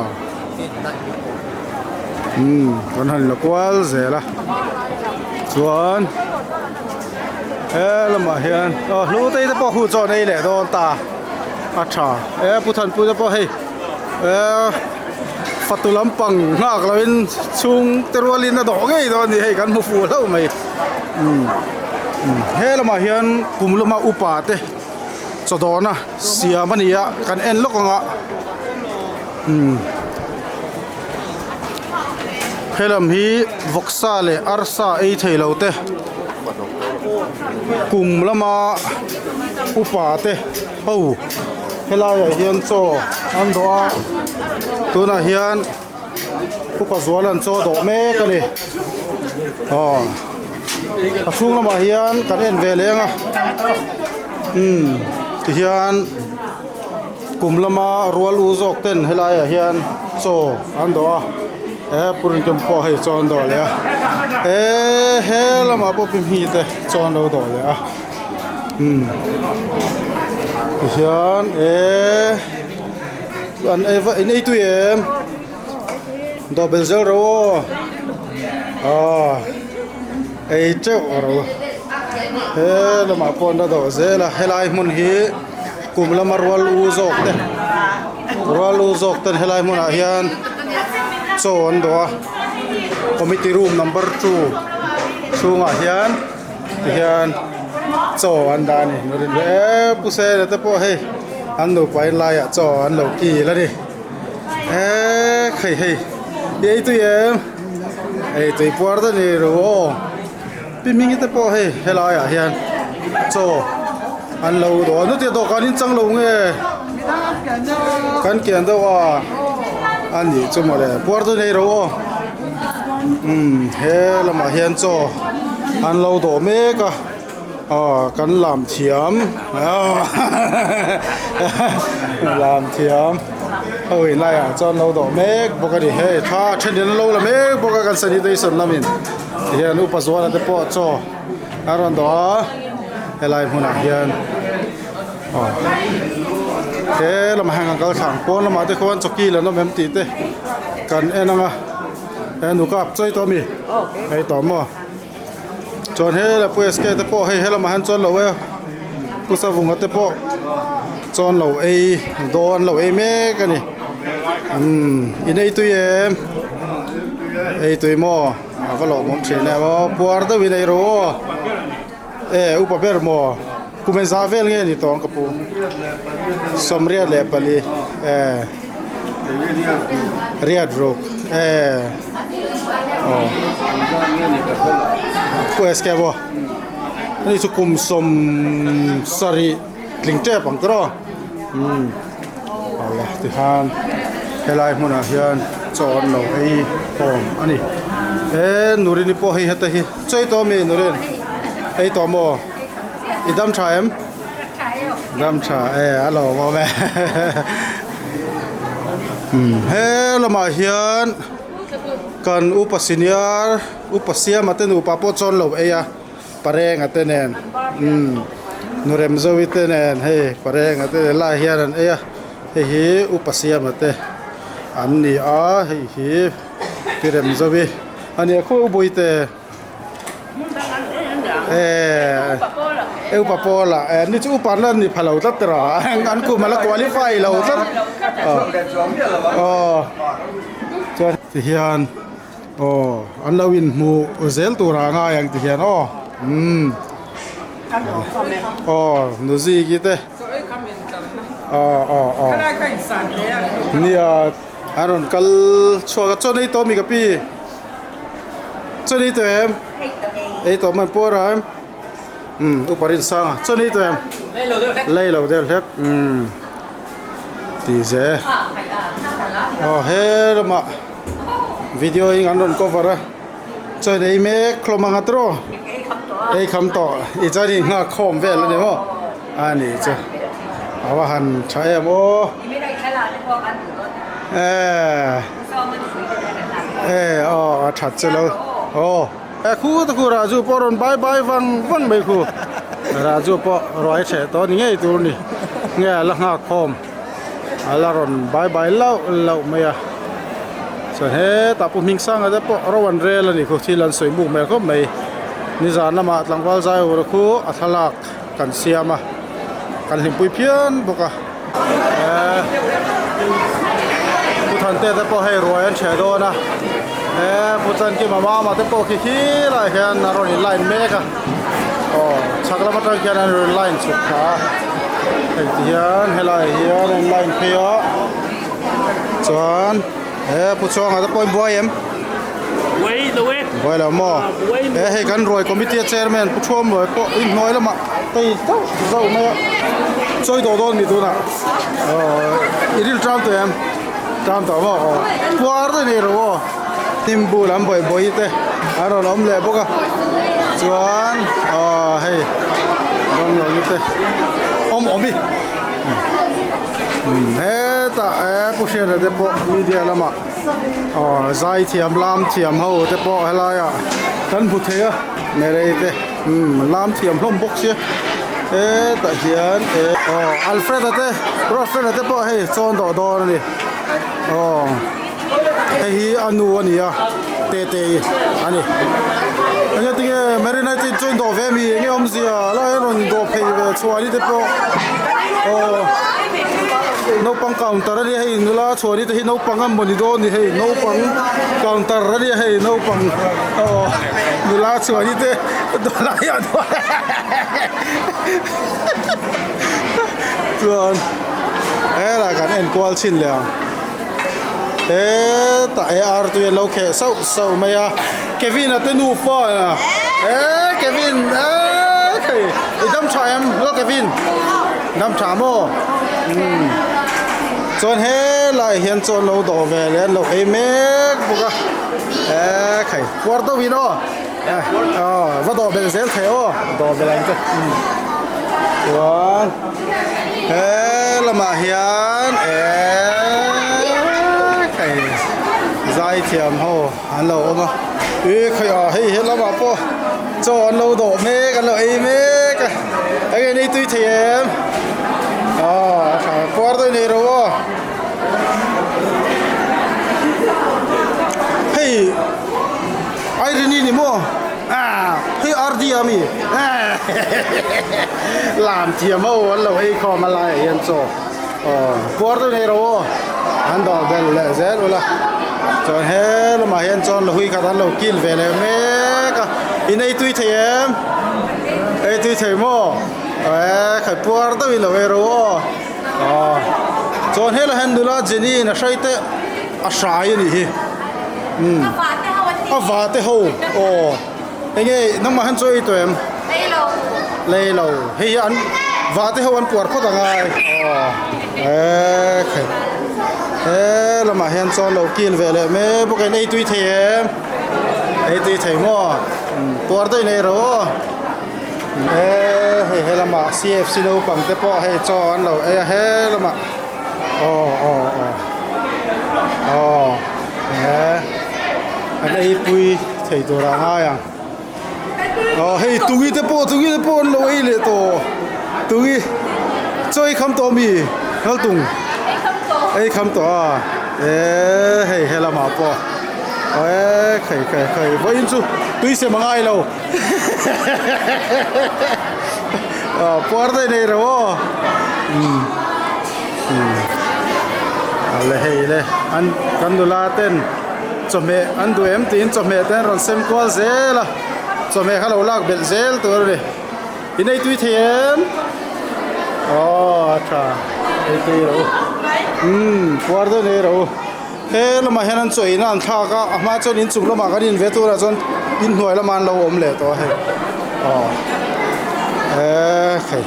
umm kan han la kual zel a chuan he lamah hian aw hlutei te pawh hu chaw an ei leh dawn ta a tha e pu Thanpui te pawh hei e. Fatu lampang nghak loin chhung te rualin a dawh ngei dawn a ni hei kan hmu fuh hlauh mai umm he lamah hian kum lama upa te chaw dawhna siam a ni a kan en lawk ang a umm he lam hi vawksa leh arsa ei thei lo te kum lama upa te ho. Helaiah hian chaw an dawh a tunah hian upa zual an chaw dawh mek a ni aw a chhung lamah hian kan en ve leng a umm tihian kum lama rual u zawk ten helaiah hian chaw an dawh a he purinkem pawh hei chaw an dawh leh a he he lamah pawh pi hmi te chaw an lo dawh leh a. Umm tihian eee an ei va in ei tui em dawh belh zel ro aw aw ei teuh a ro he lamah pawh an la dawh zel a helai hmun hi kum lama rual u zawk te rual u zawk ten helai hmunah hian chaw an dawh a committee room number two chhungah hian. Tihian chaw an dah a ni e pu sela te pawh hei an nupa in laiah chaw an lo kil a ni e hei hei i ei tui em ei tui puar ta ni ru aw pi hmingi te pawh hei helaiah hian chaw an lo dawh a nutia dawhkan in chang lo nge kan kian deuh a a nih chu mawle puar ta ni ru aw. Umm he lamah hian chaw an lo dawh mek a. Aw kan lam thiam lam thiam ho in laiah chuan lo dawh mek bawk a ni hei tha then in an lo la mek bawk a kan sanitation lamin tihian upa zuala te pawh chaw a rawn dawh a helai hmunah hian aw he lamah hian kan kal thla ang pawn lamah te khuan chawki lan awm em tih te kan en ang a he nukap chawi tawh a mi hei tawh maw. Chuan he la pu SK te pawh hei helamah hian chuan lo e pu Savunga te pawh chuan lo ei dawn lo ei mek a ni umm in ei tui em ei tui maw a va lawmawm thin em aw puar deuhin ei rawh aw e upa ber maw kum engzah vel nge ni tawh ang ka pu sawmriat leh pali e riat ruk e. Aw Pu SK pawh ani chu kum sawm sarih tling tep ang tawh umm awle tikhan helai hmunah hian chaw an lo ei khawm a ni he Nurini pawh hei heta hi chaw ei tawh ami Nurin ei tawh maw i dam tha em dam tha e a lawmawm e umm he lamah hian. Kan upa senior upa siama te nupa pawh chuan lo ei a parenga te nen umm nurem zoe te nen hei parenga te nen lai hian an ei a hei hi upa siama te an ni a hei hi tirem zoe a nia khaw u te. Eh upa pawla eh ni chu upa na ni phalo tlat tira an kum ala qualify lo tlat aw chuan ti hian aw an lo in hmu zel tur ah ngai ang ti hian aw umm aw nuzi ki te aw aw aw nia an rawn kal chhuak a chuan ei tawh mi ka pi. Chuan ei tawh em? Ei tawh man puar a em? Umm upa Rinsanga chuan ei tawh em? Lei lo deuh hlek umm ti ze aw he lamah video in an rawn cover a chuan ei mek hlawm ang a tawh ei kham tawh i chuan in nghak khawm vel a ni maw a ni chu a va han tha em aw eh. E aw a that che lo aw e khu te khu Raju pawh rawn bai bai vang vang mai khu Raju pawh ruai hreh tawh ni ngei tur ni nge a la nghak khawm a la rawn bai bai lauh lauh mai a chuan hetah pu hming sanga te pawh ro an rel a ni khu thil an sawi buk hmel khawp mai nizan lamah tlangval zai ur khu a thlalak kan siam a kan hlimpui phian bawk a. Pu Thante te pawh hei ruai an chhe dawn a he Pu Chankima mama te pawh khi khi lai hian a rawn in line mek a aw chhak lam atang khian an rawn line chhuk thla a hei ti hian helai hian an line phei a chuan he Pu Chuanga te pawh in buai em buai lo maw he hei kan ruai committee a chairman Pu Thuamluai pawh inhnuai lamah. Hei zauh zauh mai a chawi tawh dawn mi tunah aww i ril ṭam tawh em ṭam tawh maw aw puar te nei rawh aw hnim bul an bawih bawih te an rawn awm leh bawk a chuan aw hei bungalow ni te awm awm i hetah eh pu hriata te pawh media lamah aw zai thiam lam thiam ho te pawh helaiah kan hmu thei a merei te. Umm lam thiam hlawm bawk sia hetah hian eh aw Alfred a te Ruatfela te pawh hei chawn dawh dawn a ni aw hei hi a nu a ni a tete i a ni enge tinge Marina te chawn dawh ve mi enge awmzia lai a rawn dawh phei ve chhuani te pawh aw naupang counter a nia hei nula chhuani te hi naupang a mawni dawn a ni hei naupang counter a nia hei naupang aw. Nula chuan i te dawlai ah chuan helai kan en kual chhin leh ang hetah he ar tui an lo kheh sauh sauh mai a Kevin a te nufa e Kevin e hei i dam tha em hello Kevin dam tha maw umm chuan helai hian chuan lo dawh ve leh an lo ei mek bawk a. E khai puar deuh in aw. Aw va dawh belh zel thei aw dawh belh ang che chuan he lamah hian eeee hei zaithiam ho an lo awm a ih khawi ah hei he lamah pawh chaw an lo dawh mek an lo ei mek a eng nge nei tui thei em aw a tha puar dawn nei ro aw. Hei Irene ni maw ah hei RD a mi lam thiam ho an lo ei khawm a laiah hian chaw aw puar deuh nei ro aw an dawh bel leh zel ula chuan he lamah hian chuan lahui khat an lo kil ve leh mek a in ei tui thei em ei tui thei maw eh khaih puar deuhin lo ei ro aw. Aw chuan helai hian nula Jenny in a hrai te a hrai a nih hi umm a va te ho aw enge nangmah hian chaw ei tawh em lei lo hei hi an va te ho an puar phawt ang ai aw eee khai he lamah hian chuan lo kil ve leh mek bawk a in ei tui thei em ei tui thei maw puar daih nei ro aw. Eee hei he lamah CFC naupang te pawh hei chaw an lo ei a he lamah aw aw aw aw he an ei pui thei tur ah ngai ang aw hei tungi te pawh tungi te pawh an lo ei leh tawh tungi chaw ei kham tawh ami ngaltung ei kham tawh a eee hei he lamah pawh eee khai khai khai vawiin chu tui sem a ngai lo. Puar daih nei ro aw le hei le an kan nula ten chawhmeh an duh em tiin chawhmeh te an rawn sem kual zel a chawhmeh kha lo lak belh zel tur a ni in ei tui thei em aw a tha ei tui ro umm puar daih nei ro. He lamah hian an chaw ina an thlak a, a hma chuan inchung lamah kan in ve turah chuan inhnuai lamah an lo awm leh tawh a hei aw eee hei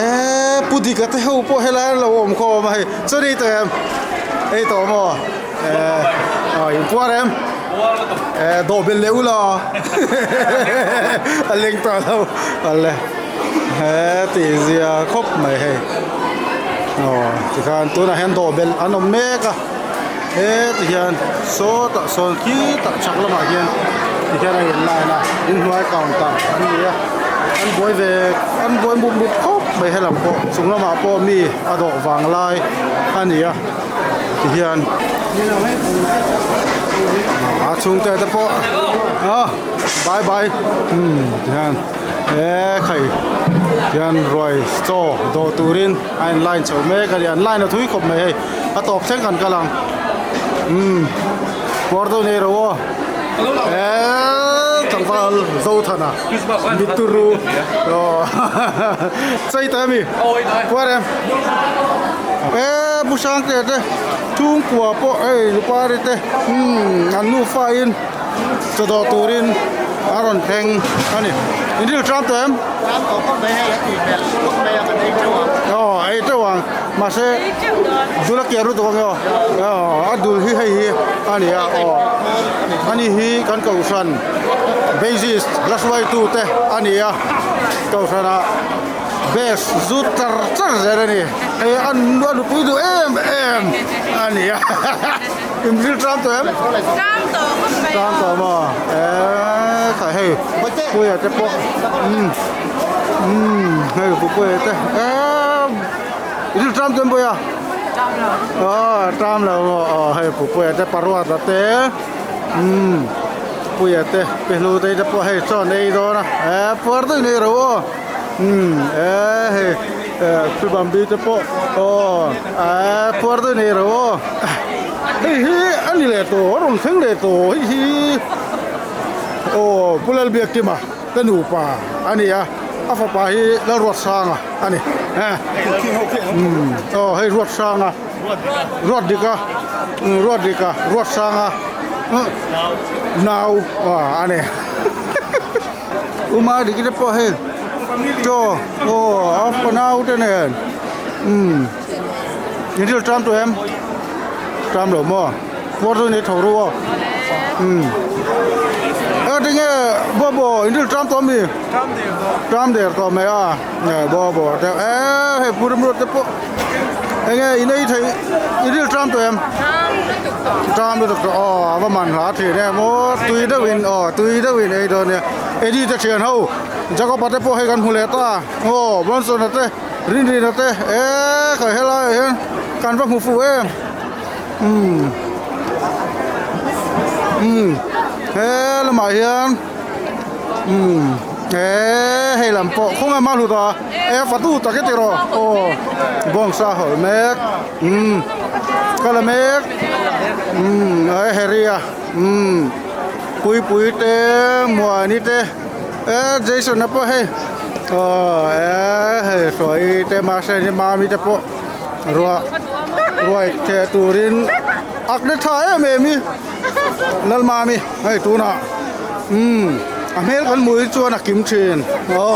eee pu dika te ho pawh helai an lo awm khawm a hei chuan ei tawh em ei tawh maw eee aw inpuar em eee dawh belh leh ula a leng tawh lo awle. He tih zia khawp mai hei aw tikhan tunah hian dawh belh an awm mek a he ti hian sawtah sawn khitah chhak lamah hian tikhian a in line a inhnuai counter an ni a an buai ve an buai mup mup khawp mai helam pawh chung lamah pawh mi a dawh vang lai a ni a tihian a chhungte te pawh a bye bye umm tihian. He khai hian ruai chaw dawh turin a in line chho mek a ni an line a thui khawp mai hei a tawp thleng kan kal ang umm puar deuh nei ro aw eee tlangval Zothana mituru aw chei ta ami puar em eee pu Hrangte te chhungkua pawh hei Lupari te umm an nufa in. Chaw dawh turin a rawn thleng a ni. In ril tram tawh em? Tram tawh khawp mai hei a tih hmel khawp mai a kan ei teuh ang. Aw ei teuh ang mahse dul a kiar lutuk ang e aw. Aw a dul hi hei hi a ni a aw. Ani hi kan kohhran bassist la hruaitu te a ni a kohhranah bass zut char char zel a ni. Hei a nupui duh em em a ni a. In ril tram tawh em? Tram tawh khawp mai. Tram tawh maw? Eee khai hei Puia te pawh umm umm hei pu Puia te eee ril tram tawh em Puia? Tram lo. Aw tram lo maw aw hei pu Puia te paruata te umm Puia te pi hlu te te pawh hei chaw an ei dawn a eee puar deuhin ei ro aw umm eee hei eee pi Bambi te pawh aw eee puar deuhin ei ro aw. Hei hi a ni leh tawh a rawn thleng leh tawh hei hi aw Pu Lalbiakima te nupa a ni a a fapa hi Lalruatsanga a ni aw hei Ruatsanga Ruatdika Ruatdika Ruatsanga nau a ni Uma diki te pawh hei chaw aw a fapa nau te nen umm. In ril tram tawh em? Tram lo maw? Puar dawn i tho ru aw. Umm e tinge Bobo in ril tram tawh ami? Tram der tawh. Tram der tawh mai a e Bobo te e hei pu Remruat te pawh enge in ei theih i ril tram tawh em? Tram lutuk tawh. Tram lutuk tawh aw a va man hla thin em aw tui deuh in aw tui deuh in ei dawn nia Eddie te thian ho Jacob-a te pawh hei kan hmu leh ta aw Bronson-a te Rinrina te e khawi helai ah hian kan va hmu fuh em. Umm umm he lamah hian umm he hei lam pawh khawnge mah hlut a e fatu tak e tiraw aw bawngsa hawlh mek umm ka la mek umm he Harry a umm Puipui te Muani te e Jason a pawh hei aw e hei Hruai te Mahse Mami te pawh. Ruah ruai theh turin ak na tha em em hi Lalmami hei tunah umm a hmel kan hmuh hi chuan a kim thin aw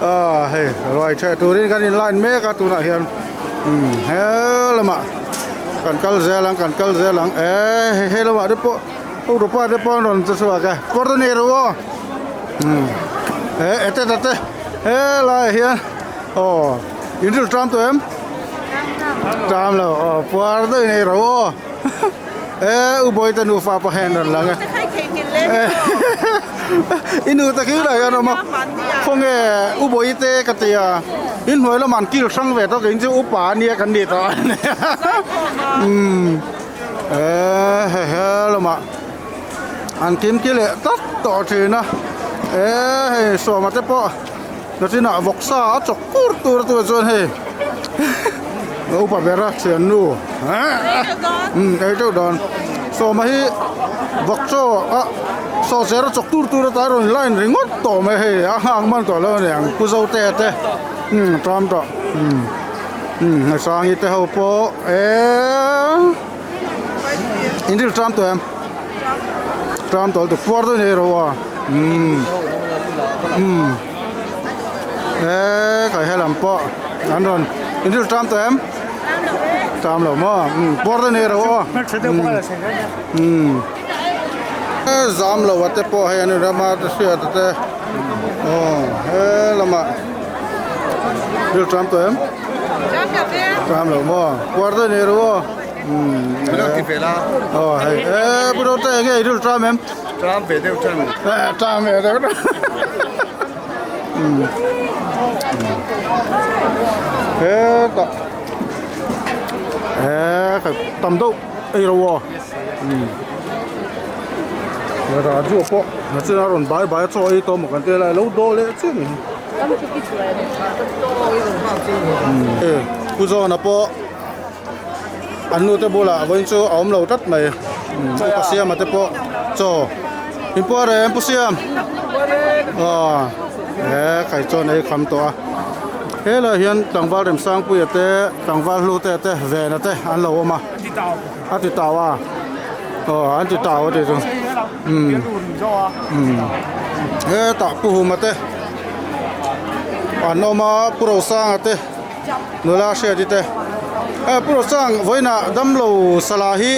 aw hei ruai theh turin kan in line mek a tunah hian umm he lamah kan kal zel ang kan kal zel ang e hei hei lamah te pawh Urupa te pawh an rawn che chhuak e kawr te nei ru aw umm he ete tate helaiah hian. Aw in ril tram tawh em? Tram lo aw puar deuh in ei ro aw e u Bawite nufa pawh hian rawn lang e i nu te khi lah hian awm a khawnge u Bawite ka ti a in hnuai lamah an kil hrang ve tawk in chu upa ania kan nih tawh umm e he he lamah an kimki leh tlat tawh thin a e hei sawma te pawh. Nachinah vawksa a chawk kur tur a tunah chuan hei upa bera thiannu umm ei teuh dawn sawma hi vawk chaw a saw cher a chawk tur tur ata rawn line ringawt tawh mai hei a nghak man tawh lo a niang pu zote te umm tam tawh umm umm hnasangi te ho pawh eee in ril tam tawh em tam tawh lutuk puar dawn ei ro a umm umm eee kai helam pawh an rawn in ril tam tawh em tam lo maw umm puar dawn ei ro a umm umm e zam lo a te pawh hei an inrem a te hriat a te aw he lamah ril tam tawh em tam lo maw puar dawn ei ro a. Aw hei e pu Rote enge i ril tram em? Tram ve deuh tran. Eh tram ve deuh tran. Hetah he tam deuh ei ro aw. Raju pawh nachin a rawn bai bai a chaw ei tawh maw kan tia lai lo dawh leh chiah ni. Pu Zawna pawh. An nu te bulah vawiin chu a awm lo tlat mai upa siama te pawh chaw in puar em pu siam aw he kai chuan ei kham tawh a helaiah hian tlangval remsangpuia te tlangval hlu te te vena te an lo awm a a ti tau a aw an ti tau a tih chu umm umm hetah pu huma te an awm a pu rosanga te. Nula hriati te eh Pu Rosang vawiinah damlo sala hi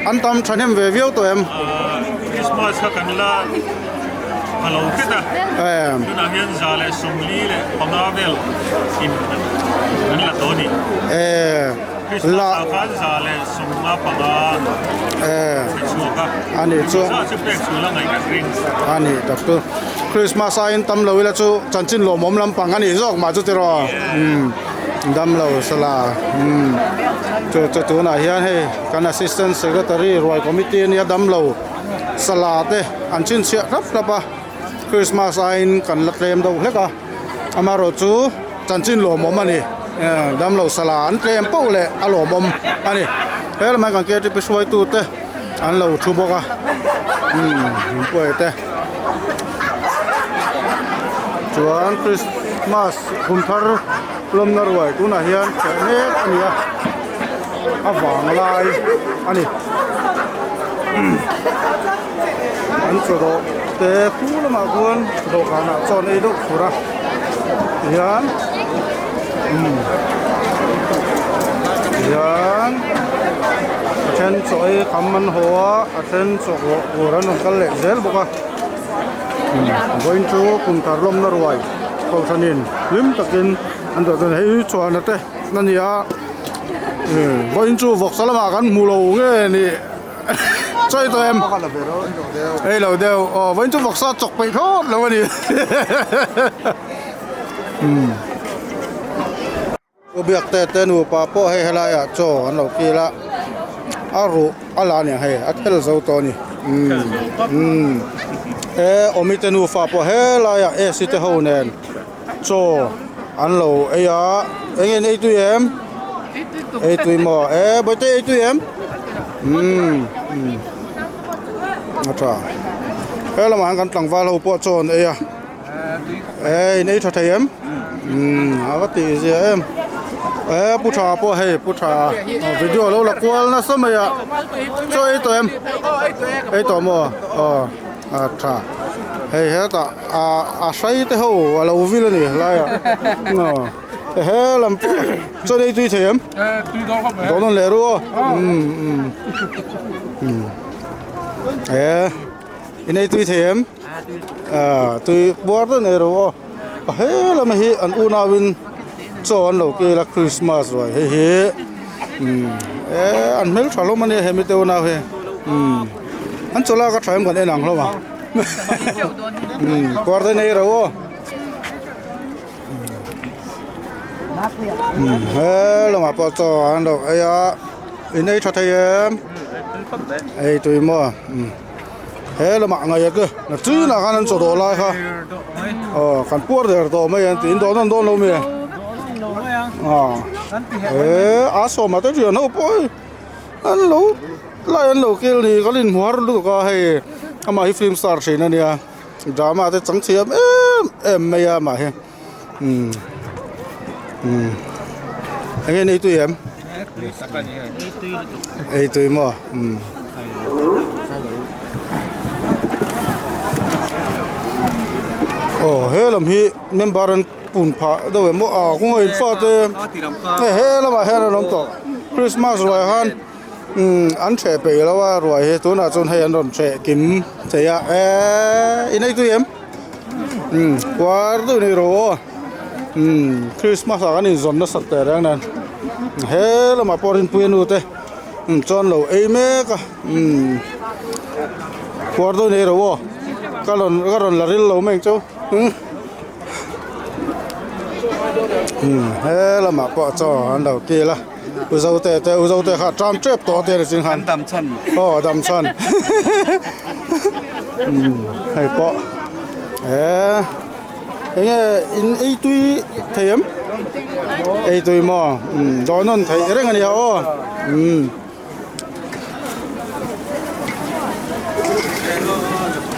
an tam thahnem ve viau tawh em? Christmas kha kan la pha lo hret a, tunah hian 125 vel in an la tawh a ni. Christmas ah khan 155 chhe chhuak a, zah chu pek chhul a ngaih kan ring. A ni tak chu. Christmas aiin tam lo ila chu chanchin lawmawm lampang a nih zawk mah chu tiraw umm dam lo sala umm chu chu tunah hian hei kan assistant secretary ruai committee ania dam lo sala te an chhinchhiah hlap hlap a Christmas aiin kan la tlem deuh hlek a amaherawh chu chanchin lawmawm a ni dam lo sala an tlem poh leh a lawmawm a ni he lamah hian kan ktp hruaitu te an lo thu bawk a umm puai te. Chuan Christmas kum thar lawmna ruai tunah hian hreh mek a ni a a vang lai a ni an chaw dawh te khu lamah khuan dawhkanah chaw an ei deuh fur a tihian umm. Tihian a then chaw ei kham an haw a a then chaw rawh tur an rawn kal leh zel bawk a vawiin chu kum thar lawmna ruai kohhranin hlim takin an duh chuan hei chhuahna te a ni a vawiin chu vawksa lamah kan hmu lo nge ni chawi tawh em ei lo deuh aw vawiin chu vawksa chawk peih thlawt lo a ni. U biak te te nupa pawh hei helaiah chaw an lo kil a a ruh a la aniang hei a thel zo tawh a ni umm he awmi te nufa pawh helaiah ac te ho nen chaw an lo ei a eng nge an ei tui em ei tui maw e bawihte ei tui em umm a tha he lamah hian kan tlangval ho pawh chaw an ei a. Ei in ei tha thei em umm a va tih zia em e pu tha pawh hei pu tha video lo la kual nasa mai a chaw ei tawh em ei tawh maw aw a tha hei hetah ah a hrai te ho a lo vil a ni helaiah aw he lam pawh chaw ei tui thei em dawn nawn leh ru aw umm umm umm e in ei tui thei em. Ah tui buar dawn ei ro aw a he lam hi an unau in chaw an lo kil a christmas ruai hei hi umm eh an hmel tha hlawm ania he mite unau hi umm an chaw lak a tha em kan en ang hlawm a umm buar dawn ei ro aw umm he lamah pawh chaw an lo ei a in ei tha thei em ei tui maw umm. He lamah ngaih a te na chinah khan an chaw dawh lai kha aw kan puar der tawh mai an ti in dawh nawn dawn lo mi aw he a sawma te thian ho pawh hei an lo lai an lo kil ni kan inhmu har lutuk a hei amah hi film star thin a nia drama te chang thiam em em mai a amah hi umm umm eng nge an ei tui em ei tui maw umm aw he lam hi member an pun phah deuh em aw ah kawng a in fate hei he lamah hian an awm tawh christmas ruai khan umm an hreh peih lo a ruai hi tunah chuan hei an rawn hreh kim thei a eee in ei tui em. Umm puar deuh ni rawh aw umm christmas ah kan inzawn nasat teh reng nen he lamah pawh rinpuia nu te umm chuan lo ei mek a umm puar deuh ni rawh aw ka rawn ka rawn la ril lo mai ang chu umm umm he lamah pawh chaw an lo kil a u zote te u zote kha a ṭam ṭep tawh a tia chin khan aw a dam chhan umm hei pawh eee eng nge in ei tui thei em ei tui maw umm dawn nawn theih reng a nia aw umm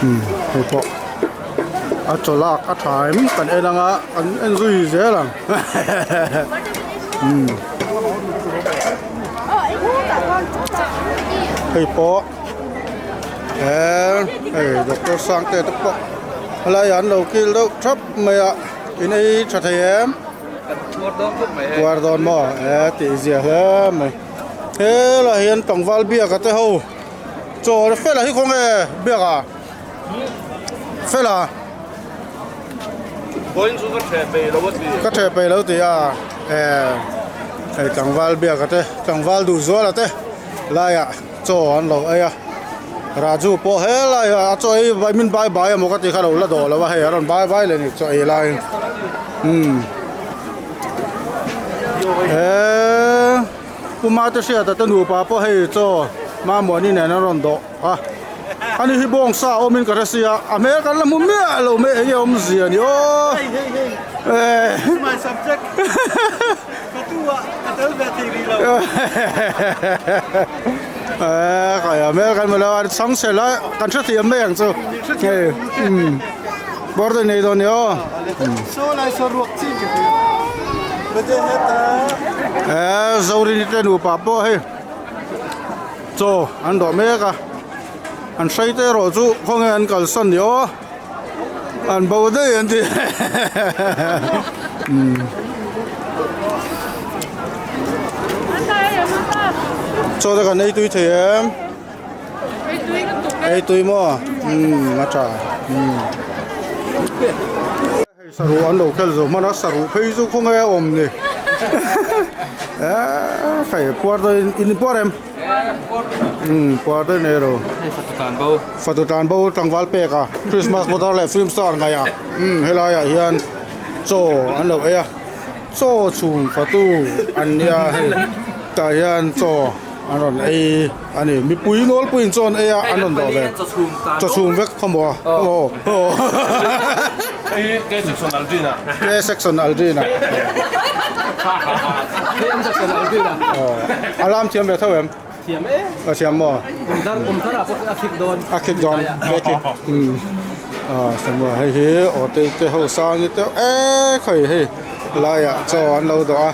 umm hei pawh a chaw lak a tha em kan en anga kan en zui zel ang umm hei pawh he hei doctor Sangte te pawh helai an lo kil deuh thap mai a in ei tha thei em puar dawn maw e tih zia hle mai helaiah hian tlangval biaka te ho chaw fela hi khawnge biaka fela. Ka theh peih lo tih a eh hei tlangval biaka te tlangval duh zuala te laiah chaw an lo ei a Raju pawh helai ah a chaw ei vai min bai bai emaw ka tih kha a lo la dawh lo a hei a rawn bai vai leh a ni chaw ei laiin umm he Pu Mate Hriata te nupa pawh hei chaw Mamuani nen an rawn dawh. A ani hi bawng sa awmin ka hre sia a hmel kan la hmu miah lo mai enge awmzia ni aw My subject ka tu ah ka tel ve thei rih lo eh kai a hmel kan hmu lo a chhang chhe lai kan hrethiam mai ang chu hei umm birthday nei dawn ni aw saw lai saw ruak chin ka ti birthday heta eh Zorini te nupa pawh hei. Chaw an dawh mek a, an hrei te erawh chu khawnge an kalsan ni aw, an bo daih an ti umm. Chaw te kan ei tui thei em? Ei tui lutuk e. Ei tui maw? Umm a tha. Umm. Hei saruh an lo khel zo hman a, saruh phei chu khawnge a awm ni. Eee hei puar dawn in in puar em? Umm puar dawn nei ro. Hei fatu tlan bo. Fatu tlan bo tlangval pek a, Christmas motor leh film star ngaih a. Umm helai ah hian chaw an lo ei a. Chaw chhum fatu an nia hei tah hian chaw an rawn ei a ni mipui nawlpuiin chaw an ei a an rawn dawh ve chaw chhum vek khaw maw aw aw K section Aldrin a K section Aldrin a a lam thiam ve tho em thiam e a thiam maw kum thar ah pawh a khik dawn a khik dawn a khik ah samuel hei hi aw te te ho sang te e khawi hei laiah chaw an lo dawh a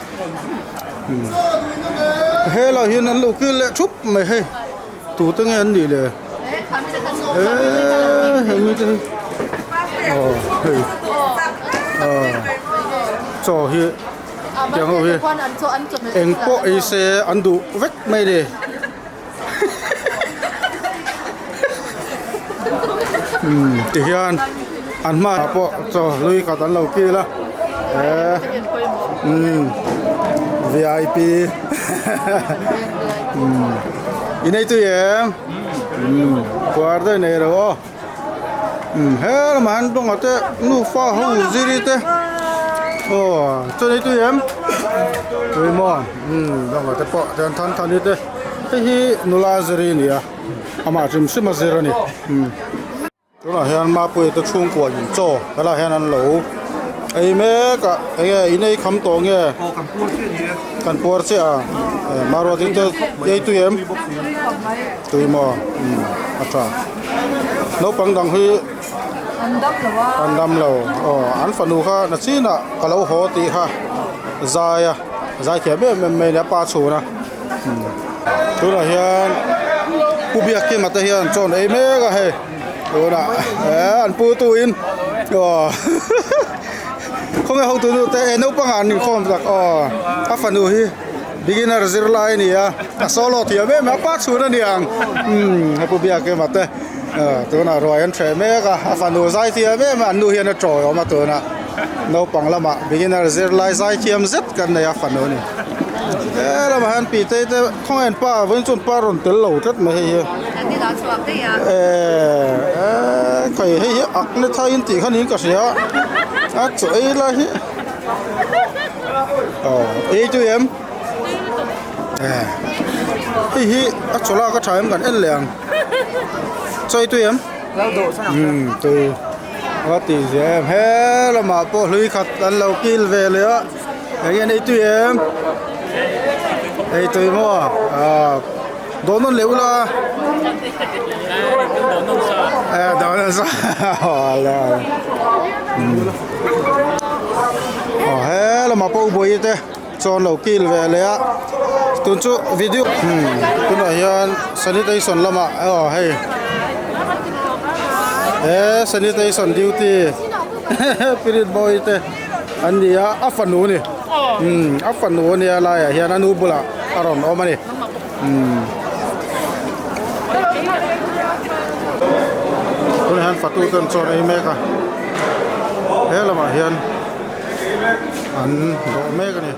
he lah hian an lo kil leh thup mai hei tute nge an nih le eee hemi te hi aw hei aw chaw hi tiang ho hi eng pawh ei se an duh vek mai a ni. Umm tihian an hmaah pawh chaw hlui khat an lo kil a eee umm vip umm i nei tui em umm puar daih nei lo aw umm he lamah hian dawngah te nufa ho ziri te aw chaw nei tui em tui maw umm dawngah te pawh tian than than hi te. Hei hi nula ziri a ni a amah hrim hrim a zir a ni umm tunah hian Mapuia te chhungkua in chaw helaiah hian an lo ei mek a enge in ei kham tawh nge kan puar chiah a Maruati te ei tui em tui maw umm a tha naupang dang hi an dam lo aw an fanu kha nachinah ka lo haw tih kha zai a zai thiam em em mai a ni a pa chhun a. Tunah hian Pu Biakkima te hian chaw an ei mek a hei tunah eh an pu tu in aw khawnge hotu nu te eh naupangah an inkhawm tak aw a fanu hi beginner zirlai a ni a a solo thiam em a pa chhun a ni ang umm he Pu Biakkima te tunah ruai an hreh mek a a fanu zai thiam em a an nu hian a tawi awm a tunah naupang lamah beginner zirlai zai thiam zet kan nei a fanu a ni. He lamah hian pitei te khawngaih an pa vawiin chuan pa rawn tel lo tlat mai hei hi eee khawi hei hi ak na thai in tih kha niin ka hria a chaw ei lai hi aw ei tui em hei hi a chaw lak a tha em kan en leh ang chaw ei tui em umm tui a tih zia em he lamah pawh hlui khat an lo kil ve leh a. Eng nge ei tui em? Ei tui maw? Ah, dawn nawn leh ula. Eh, dawn nawn sa. Ala. Oh, he lama pawh bui te chuan lo kil ve leh a. Tun chu video hmm tunah hian sanitation lamah aw hei he sanitation duty period boy te An ni a, a fanu a ni. Umm a fanu a nia laiah hian a nu bulah a rawn awm a ni. Umm tunah hian fatu te an chawn ei mek a, he lamah hian an dawh mek a ni.